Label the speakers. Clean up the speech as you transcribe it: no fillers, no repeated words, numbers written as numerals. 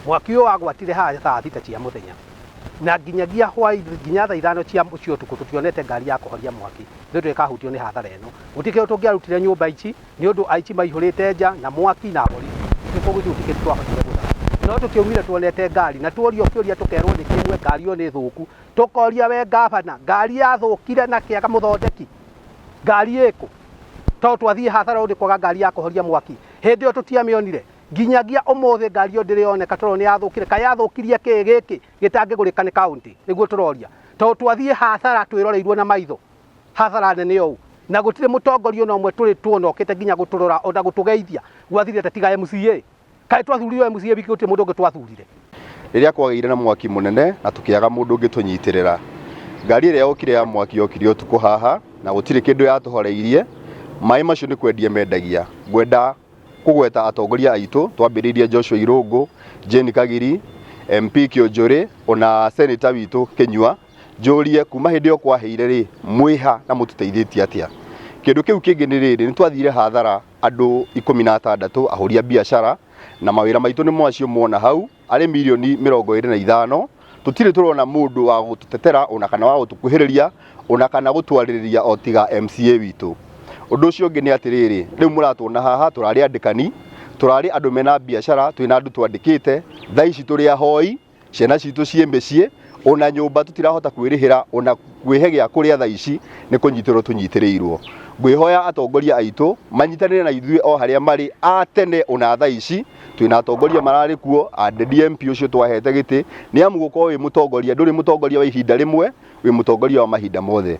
Speaker 1: Mwaki ũyũ wagwatire haha thaa 6 cia mũthenya na nginyagia hwaĩ, nginya thaa 5 cia ũtukũ tũtionete ngari ya kũhoria mwaki. Ithuĩ tũgĩkahutio nĩ hathara ĩno, gũtirĩ kĩndũ tũngĩarutire nyũmba ici nĩ ũndũ aici maihũrĩte nja na mwaki na borithi. Koguo gũtirĩ kĩndũ twahotire gũthara, no tũtiaumire tuonete ngari, na tuorio kĩũria tũkerwo nĩ kĩmwe, ngari ĩyo nĩ thũku. Tũkoria, we ngabana, ngari yathũkire na kĩaga mũthondeki, ngari ĩkũ? Tondũ twathiĩ hathara ũndũ kwaga ngari ya kũhoria mwaki, hĩndĩ ĩyo tũtiamĩonire. Nginyagia ũmũthĩ ngari ĩyo ndĩrĩ yoneka, tondũ nĩ yathũkire. Kaĩ yathũkirie kĩ gĩkĩ gĩtangĩgũrĩka nĩ kaunti? Nĩguo tũroria, tondũ twathiĩ hathara twĩroreirwo na maitho, hathara nene ũũ, na gũtirĩ mũtongoria ona ũmwe tũrĩ tuona okĩte nginya gũtũrora ona gũtũgeithia. Gwathire tiga MCA. Kaĩ twathurirwo MCA wiki, gũtirĩ mũndũ ũngĩ twathurire?
Speaker 2: Rĩrĩa kwagĩire na mwaki mũnene na tũkĩaga mũndũ ũngĩ tũnyitĩrĩra, ngari ĩrĩa yokire ya mwaki yokire ũtukũ haha na gũtirĩ kĩndũ yatũhoreirie. Maĩ macio nĩ kwendia mendagia. Ngwenda kũgweta atongoria aitũ, twambĩrĩirie Joshua Irũngũ, Jane Kagiri, MP Kĩũnjũrĩ, ona senator witũ Kĩnyua. Njũrie, kuma hĩndĩ ĩyo kwahĩire rĩ, mwĩha na mũtũteithĩtie atĩa? Kĩndũ kĩu kĩngĩ nĩ rĩrĩ, nĩ twathire hathara andũ 16 ahũri a biacara, na mawĩra maitũ nĩ macio muona hau arĩ mirioni 25. Tũtirĩ tũrona mũndũ wa gũtũtetera ona kana wa gũtũkuhĩrĩria ona kana gũtwarĩrĩria o tiga MCA witũ. Ũndũ ũcio ũngĩ nĩ atĩrĩrĩ, rĩu mũratuona haha tũrarĩ andĩkani, tũrarĩ andũ mena biacara, twĩna andũ twandĩkĩte, thaa ici tũrĩ ahoi, ciana citũ ciĩ mĩciĩ, ona nyũmba tũtirahota kwĩrĩhĩra, ona kwĩhe gĩa kũrĩa thaa ici nĩ kũnyitĩrwo tũnyitĩrĩirwo. Ngwĩhoya atongoria aitũ manyitanĩre na ithuĩ o harĩa marĩ a tene, ona thaa ici twĩna atongoria mararĩ kuo, a DMP ũcio twahete gĩtĩ, nĩ amu gũkorwo wĩ mũtongoria, ndũrĩ mũtongoria wa ihinda rĩmwe, wĩ mũtongoria wa mahinda mothe.